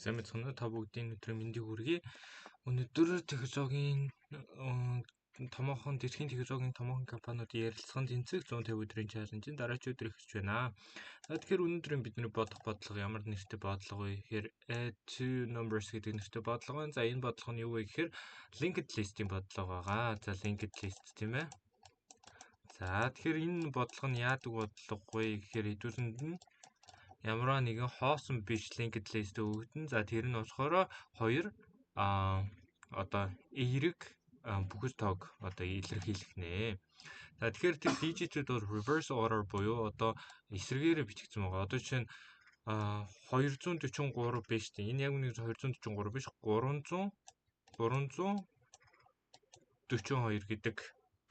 Сайн мэцхан та бүгдийн өдрийн мэндийг хүргэе. Өнөөдөр технологийн томоохон дэлхийн технологийн томоохон компаниудын ярилцлагын тэнцэх 150 өдрийн challenge-ийн дараагийн өдөр эхэлж байна. За тэгэхээр өнөөдрийн бидний бодох бодлого ямар нэртэй бодлого вэ гэхээр add two numbers гэдэг нэртэй бодлого байна. За энэ бодлого нь юу вэ гэхээр linked list-ийн бодлого байгаа. За linked list тийм ээ. За тэгэхээр энэ бодлого нь яадаг бодлого вэ гэхээр хэдүүлэнд нь ямар нэгэн хоосон биш linked list өгөгдөн. За тэр нь болохоор хоёр одоо эерэг бүхэл тоог одоо илэрхийлэх нэ. За тэгэхээр тэр digit-үүд бол reverse order буюу одоо эсрэгээрээ бичигдсэн байгаа. Одоо жишээ нь 243 биш тийм. Энэ яг үнэхээр 243 биш 300 342 гэдэг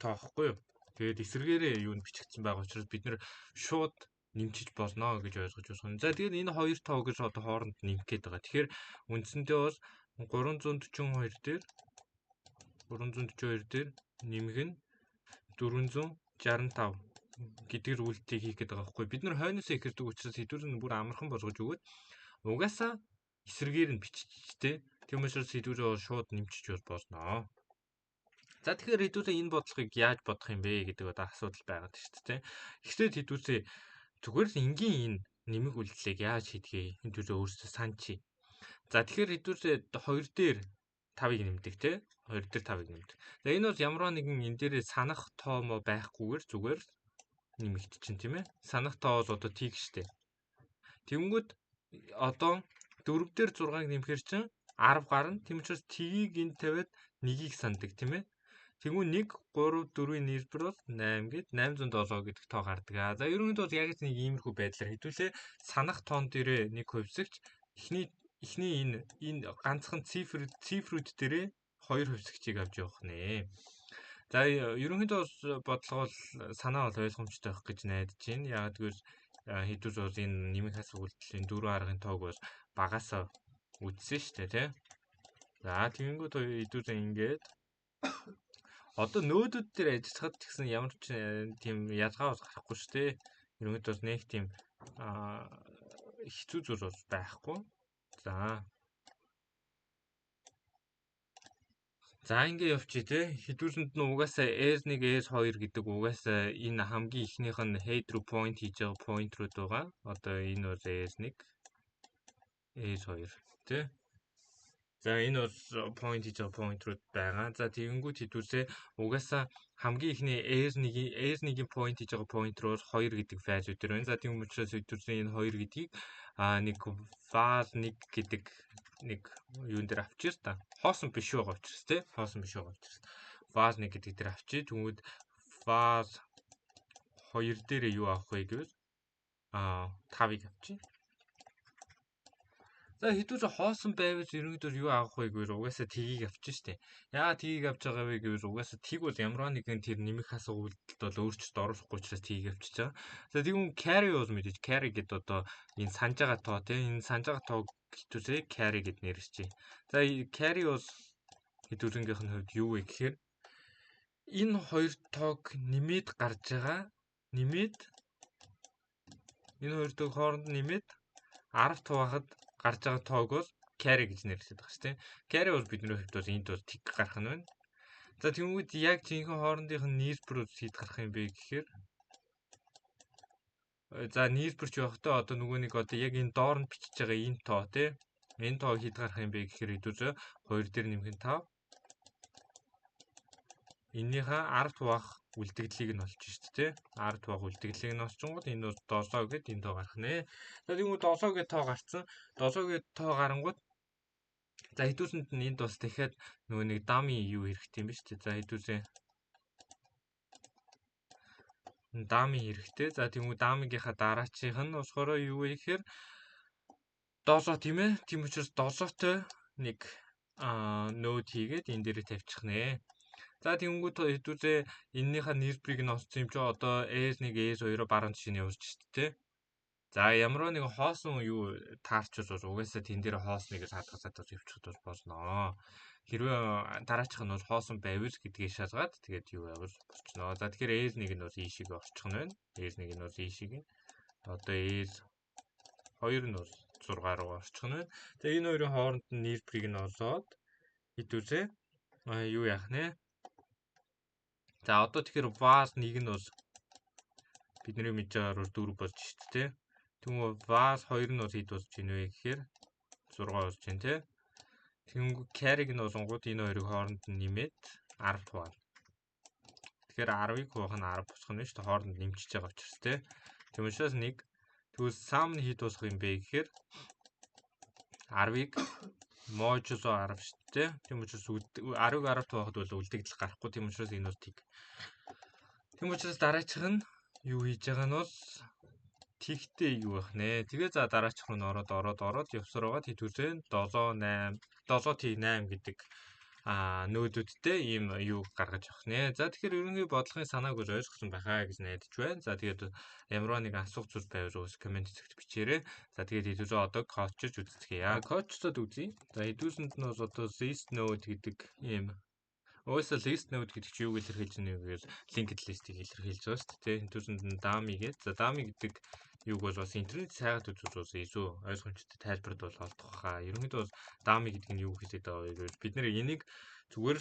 тоо ихгүй юу? Тэгээд эсрэгээрээ юу нь бичигдсэн байгаа учраас бид нэр шууд нэмчиж болно гэж ойлгож байна. За тэгээд энэ хоёр тоог л одоо хооронд нэмэх гээд байгаа. Тэгэхээр үндсэндээ бол 342 дээр 342 дээр нэмэх нь 465 гэдгээр үйлдэлийг хийх гээд байгаа байхгүй. Бид нар хойноос эхэлдэг учраас хэдүүр нь бүр амархан болгож өгөөд угаасаа эсрэгээр нь биччихтэй. Тийм учраас хэдүүрээ шууд нэмчиж болно. За тэгэхээр хэдүүрээ энэ бодлогыг яаж бодох юм бэ гэдэг одоо асуудал байгаад шүү дээ. Эхлээд хэдүүрээ зүгээр л энгийн энэ нэмэх үйлдэлийг яаж хийдгийг хэдүүрээ өөрсдөө санчи. За тэгэхээр хэдүүрээ 2 дээр 5-ыг нэмдэг те 2 дээр 5-ыг нэмдэг. За энэ бол ямар нэгэн энэ дээрээ санах тоо мо байхгүйгээр зүгээр нэмэгдчихэв тийм ээ. Санах тоо бол одоо тийг штэ. Тэнгүүд одоо 4 дээр 6-ыг нэмэхэр чинь 10 гарна. Тийм учраас тгийг энд тавиад 1-ийг сандаг тийм ээ. Тэгвэл 1 3 4-ийн нийлбэр бол 8 гээд 807 гэдэг тоо гардаг. За ерөнхийдөө бол яг нэг иймэрхүү байдлаар хэдүүлээ санах тоон дээрээ нэг хувьсагч эхний энэ ганцхан цифрүүд дээрээ хоёр хувьсагчийг авч явах нэ. За ерөнхийдөө бодлого бол санаа бол ойлгомжтой байх гэж найдаж байна. Яг гэвэл хэдүүл бол энэ нэмэх хасах үйлдэлийн дөрвөн аргын тоог бол багасаа үтсэн шүү дээ тий. За тэгэнгүүт хэдүүлээ ингээд одоо нөөдүүд дээр ажиллахад ч гэсэн ямар ч тийм ялгаа бол гарахгүй шүү дээ. Ерөнхийдөө бол нэг тийм хэцүү зүйл бол байхгүй. За. За ингэ явчих те. Хэдүүлсэнд нь угаасаа S1, S2 гэдэг угаасаа энэ хамгийн эхнийх нь head руу point хийж байгаа point руу байгаа. Одоо энэ бол S1, S2 те. За энэ бол point хийж байгаа point руу байгаа. За тэгэнгүүт хэдүүлсээ угаасаа хамгийн эхний S1-ийн point хийж байгаа point руу 2 гэдэг value дээр байна. За тийм учраас хэдүүлсээ энэ 2 гэдгийг нэг val 1 гэдэг нэг юун дээр авчир та. Хоосон биш байгаа учраас тий. Хоосон биш байгаа учраас val 1 гэдэг дээр авчи. Тэнгүүд val 2 дээр юу авах вэ гэвэл 5-ыг авчи. За хэдүүлээ хоосон байвал ерөнхийдөө юу авах вэ гэвэл угаасаа тгийг авчих штэ. Яагаад тгийг авч байгаа вэ гэвэл угаасаа тиг бол ямар нэгэн тэр нэмэх хасах үйлдэлд бол өөрчлөлт оруулахгүй учраас тгийг авчиж байгаа. За тэгвэл carry бол мэдээж carry гэд одоо энэ санаж байгаа тоо тийм энэ санаж байгаа тоог хэдүүлээ carry гэд нэрчээ. За carry бол хэдүүлэнгийнх нь хувьд юу вэ гэхээр энэ хоёр тоог нэмээд гарч байгаа нэмээд энэ хоёр тоог хооронд нэмээд 10 хуваахад гарч байгаа тоог бол carry гэж нэрлэдэг байгаа шүү дээ. Carry бол бидний хувьд бол энд бол тэг гарах нь байна. За тэгвэл яг жинхэнэ хоорондынх нь нийлбэр хэд гарах юм бэ гэхээр за нийлбэрч явахдаа одоо нөгөө нэг одоо яг энэ доор нь бичиж байгаа энэ тоо тий. Энэ тоо хэд гарах юм бэ гэхээр хэдүүлээ 2 дээр нэмэх нь 5. Эннийхээ 10 хуваах үлдэгдлийг нь олж шүү дээ тий. 10 хуваах үлдэгдлийг нь олчингууд энэ бол 7 гэд энэ тоо гарах нэ. За тэгвэл 7 гэд тоо гарцсан. 7 гэд тоо гарангууд за хэдүүлсэнд нь энд бас дахиад нөгөө нэг dummy юу хэрэгтэй юм ба шүү дээ. За хэдүүлсээ dummy хэрэгтэй. За тэгвэл dummy-гийнхаа дараачих нь болохоор юу вэ гэхээр 7 тийм ээ. Тийм учраас 7-той нэг нод хийгээд энэ дээрээ тавьчих нэ. За тэгэнгүүт хэдүүлээ эннийхээ нийлбэрийг нь олсон юм чи одоо S1, S2-оо баруун жишээ нь явуулж шүү дээ. За ямар нэгэн хоосон юу таарчвал угаасаа тэн дээр хоосныг хадгалаад бас явчихад бол болно. Хэрвээ дараачих нь бол хоосон байвал гэдгийг шалгаад тэгээд юу байвал болчихно. За тэгэхээр S1 нь бол ийшээ орчих нь байна. S1 нь бол ийшээ. Одоо S2 нь бол 6 руу орчих нь байна. Тэгээ энэ хоёрын хооронд нь neighbor-ыг нь олоод хэдүүлээ юу яах нэ? За одоо тэгэхээр val 1 нь бол бидний мэдж байгаагаар бол 4 болж шүү дээ. Тэгмээ val 2 нь бол хэд болж ийн вэ гэхээр 6 болж байна те. Тэгэнгүүт carry-г нь болонгууд энэ хоёрыг хооронд нь нэмээд 10 хуваана. Тэгэхээр 10-ыг хуваах нь 10 босох нь шүү дээ. Хооронд нэмчихэж байгаа учраас те. Тийм учраас 1. Тэгвэл sum нь хэд болох юм бэ гэхээр 10-ыг modulo 10 шүү дээ. Тийм учраас 10-ыг 10 хуваахад бол үлдэгдэл гарахгүй. Тийм учраас энэ бол тэг. Тийм учраас дараачих нь юу хийж байгаа нь бол тэгтэй юу байх нэ. Тэгээ за дараачих руу н ороод ороод ороод явсаар байгаа хэдүүлээ 7 8 7 T 8 гэдэг node-үүдтэй ийм юу гаргаж авах нэ. За тэгэхээр ерөнхий бодлогын санааг бол ойлгосон байхаа гэж найдаж байна. За тэгээд ямар нэгэн асуух зүйл байвал ус comment хэсэгт бичээрэй. За тэгээд хэдүүлээ одоо кодчилж үзцгээе. Кодчлоод үзье. За хэдүүлсэнд нь бол одоо list node гэдэг ийм. Угаасаа list node гэдэг чинь юуг илэрхийлж байна вэ гэвэл linked list-ийг илэрхийлж байгаа шүү дээ. Хэдүүлсэнд нь dummy гэдэг. За dummy гэдэг юуг бол бас интернет сайгаад үзвэл бас илүү ойлгомжтой тайлбарт бол олдох хаа. Ерөнхийдөө бол dummy гэдэг нь юу хэлээд байгаа вэ гэвэл бид нэр энийг зүгээр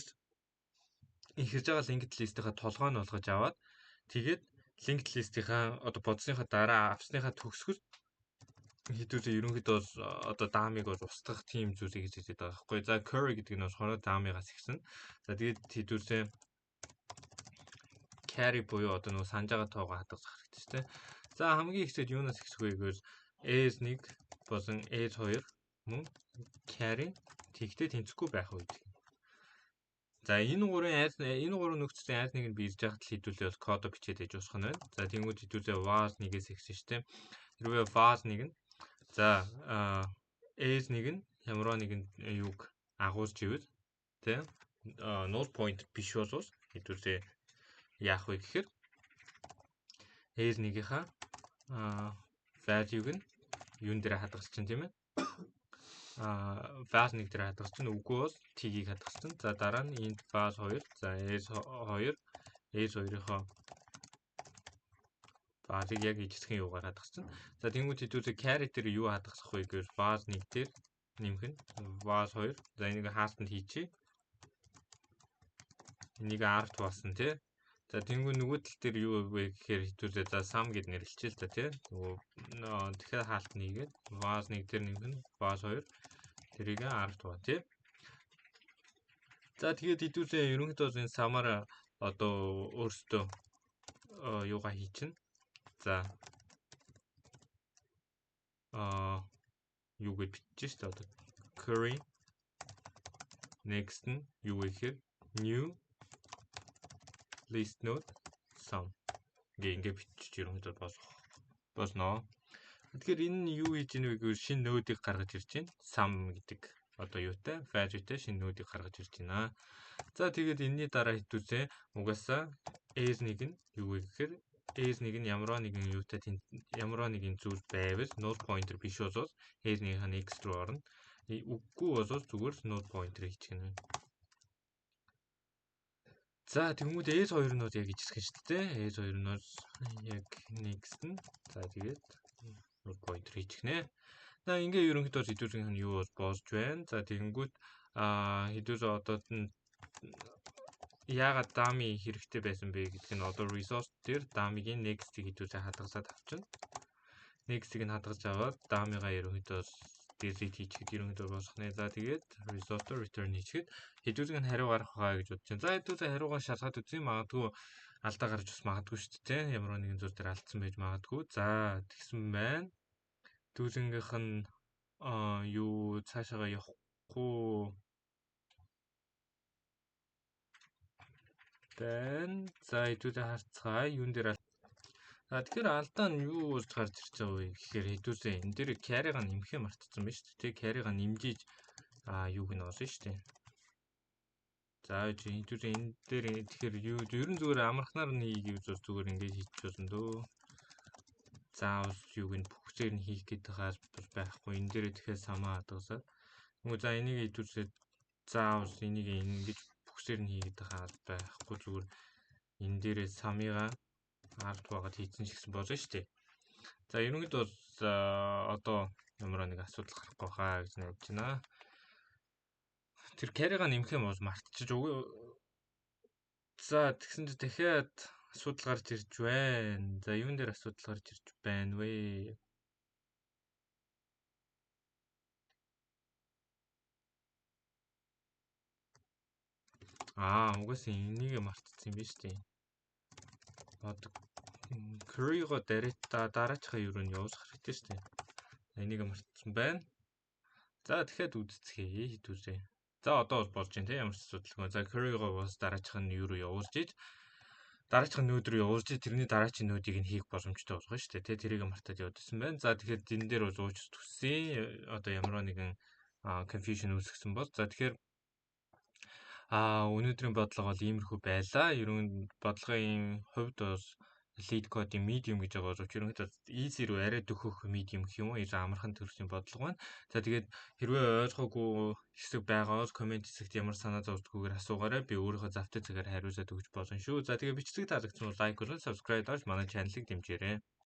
ихэрж байгаа linked list-ийнхаа толгой нь болгож аваад тэгээд linked list-ийнхаа одоо бодсныхаа дараа авсныхаа төгсгөл хэдүүлээ ерөнхийдөө бол одоо dummy-г бол устгах тийм зүйлийг хийж байгаа байхгүй. За curry гэдэг нь болохоор dummy-гаас ихсэн. За тэгээд хэдүүлээ carry буюу одоо нөгөө санаж байгаа тоогоо хадгалах хэрэгтэй шүү дээ. За хамгийн ихсэд юунаас ихсэх вэ гэвэл S1 болон S2 мөн carry тэгтээ тэнцэхгүй байх үед. За энэ гурвын аль энэ гурван нөхцөлийн аль нэг нь биелж байхад л хэдүүлээ бол кодо бичээд ээж босох нь байна. За тэнгууд хэдүүлээ val 1-ээс ихсэн шүү дээ. Хэрвээ val 1 нь за S1 нь ямар нэгэн юуг агуулж ивэл тэ null point биш болвол хэдүүлээ яах вэ гэхээр S1-ийнхаа value-г нь юун дээр хадгалчих чинь тийм ээ. Val 1 дээр хадгалчих нь үгүй бол t-ийг хадгалчих. За дараа нь int val 2, за s2 s2-ийнхоо val-ыг яг ижлэхэн юугаар хадгалчих. За тэнгуү хэдүүлээ carry дээр юу хадгалах вэ гэвэл val 1 дээр нэмэх нь val 2. За энийг хаалтанд хийчихье. Энийг 10 болсон тий. За тэнгуү нөгөө тал дээр юу вэ гэхээр хэдүүлээ за sum гэд нэрлэлчихээ л да тий. Нөгөө тэгэхээр хаалт нэгээд val 1 дээр нэмэх нь val 2 тэрийг 10 туу тий. За тэгээд хэдүүлээ ерөнхийдөө энэ sum-аар одоо өөрсдөө юугаа хийчихнэ. За юу гэж бичиж штэ одоо curry next нь юу вэ гэхээр new list node sum гэ ингэ бичиж ерөнхийдөө болох болно. Тэгэхээр энэ нь юу хийж ийнэ вэ гэвэл шинэ node-ыг гаргаж ирж байна. Sum гэдэг одоо юутай value-тай шинэ node-ыг гаргаж ирж байна. За тэгээд энэний дараа хэдүүлээ угаасаа S1 нь юу вэ гэхээр S1 нь ямар нэгэн юутай ямар нэгэн зүйл байвал null pointer биш болвол S1-ийн next руу орно. Үггүй болвол зүгээр null pointer хийчих нь. За тэгмүүд S2 нь бол яг ижлэх шүү дээ. S2 нь бол яг next нь. За тэгээд null pointer хийчих нэ. За ингээ ерөнхийдөө хэдүүлгийнх нь юу бол болж байна. За тэгэнгүүт хэдүүл одоо яагаад dummy хэрэгтэй байсан бэ гэдг нь одоо result дээр dummy-гийн next-ийг хэдүүлээ хадгалаад авчна. Next-ийг нь хадгалж аваад dummy-гаа ерөнхийдөө delete хийчихэд ерөнхийдөө болох нэ. За тэгээд result return хийчихэд хэдүүлэг нь хариу гарах байгаа гэж бодож байна. За хэдүүлээ хариугаа шалгаад үзье. Магадгүй алдаа гарч бас магадгүй шүү дээ. Ямар нэгэн зүйл дээр алдсан байж магадгүй. За тэгсэн байна. Дүүзэнгийнх нь юу цаашаага явахгүй байна. За хэдүүлээ харцгаая. Юун дээр. За тэгэхээр алдаа нь юу болж гарч ирж байгаа вэ гэхээр хэдүүлээ энэ дээр carry-га нэмэхээ мартсан байна шүү дээ. Carry-га нэмжиж юуг нь олно шүү дээ. За хэдүүлээ энэ дээр тэгэхээр юу ер нь зүгээр амархнаар нь хий гэвэл зүгээр ингэж хийчих болно дөө. Заавал юуг нь бүхсээр нь хийх гэдэг албар байхгүй. Энэ дээр тэгэхээр самаа хадгалаад. Нөгөө за энийг хэдүүлээ заавал энийг ингэж бүхсээр нь хийх гэдэг албар байхгүй. Зүгээр энэ дээрээ самыгаа ард байгаад хийцэн ч гэсэн болно шүү дээ. За ерөнхийдөө бол одоо Ямар нэг асуудал гарахгүй хаа гэж найдаж байна. Тэр carry-га нэмэх юм бол мартчих уг. За, тэгсэн чинь дахиад асуудал гарч ирж байна. За, юун дээр асуудал гарч ирж байна вэ? Аа, угаасаа энийг мартчихсан юм биш үү? Одоо query-го дараачихаа юу нь явуулах хэрэгтэй шүү дээ. Энийг мартсан байна. За, тэгэхээр үздэцгээе хэдүүлээ. За, одоо бол болж байна те, ямар ч асуудалгүй. За, query-го бас дараачих нь юу руу явуулж иж дараачих нь node руу явуулж, тэрний дараагийн node-ыг нь хийх боломжтой болгоно шүү дээ. Тэ, тэрийг мартаад явуулсан байна. За, тэгэхээр энэ дээр бол уучлалт хүсье. Одоо ямар нэгэн confusion үүсгэсэн бол, за, тэгэхээр өнөөдрийн бодлого бол иймэрхүү байлаа. Ер нь бодлогын хувьд бол LeetCode-ийн medium гэж байгаа боловч ерөнхийдөө easy руу арай дөхөх medium гэх юм уу, илүү амархан төрлийн бодлого байна. За, тэгээд хэрвээ ойлгоогүй хэсэг байгаа бол comment хэсэгт ямар санаа зовдгүйгээр асуугаарай. Би өөрийнхөө завтай цагаар хариулаад өгч болно шүү. За, тэгээд бичлэг таалагдсан бол like болон subscribe дарж манай channel-ыг дэмжээрэй.